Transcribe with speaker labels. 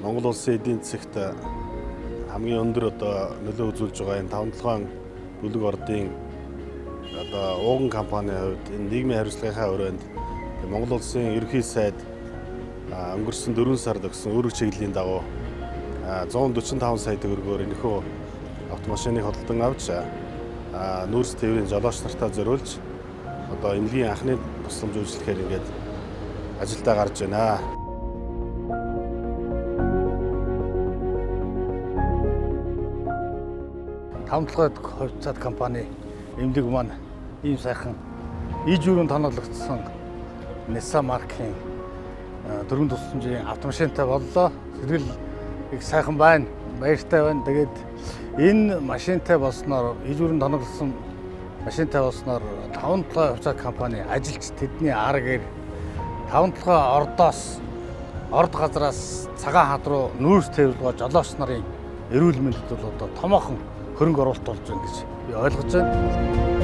Speaker 1: Монгол улсын эдийн засагт хамгийн өндөр одоо нөлөө үзүүлж байгаа энэ таван толгойн бүлэг ордын одоо ууган компанийн хувьд энэ нийгмийн хариуцлагынхаа өрөөнд Монгол улсын ерөнхий сайд өнгөрсөн 4 сард өгсөн үүрэг чиглэлийн дагуу 145 сая төгрөгөөр энэхүү автомашиныг худалдан авч нүүрс тээврийн жолооч нартаа зориулж одоо эмнэлгийн анхны тусламж үйлчлэхээр ингээд ажилдаа гарч байна.
Speaker 2: Таван толгой хувьцаат компани эмнэлэг маань ийм сайхан ижүүрэн тоноглогдсон Nissan маркийн дөрвөн тусламжийн автомашинтай боллоо. Сэтгэл их сайхан байна, баяртай байна. Тэгээд энэ машинтай болсноор, ижүүрэн тоноглосон машинтай болсноор таван толгой хувьцаат компани ажилч тэдний ар гэр таван толгой ордоос орд газраас цагаан хад руу нүүрс тээвэрлэх жолооч нарын эрүүл мэндэд бол одоо томоохон хөрөнгө оруулалт болж байна гэж би ойлгож байна.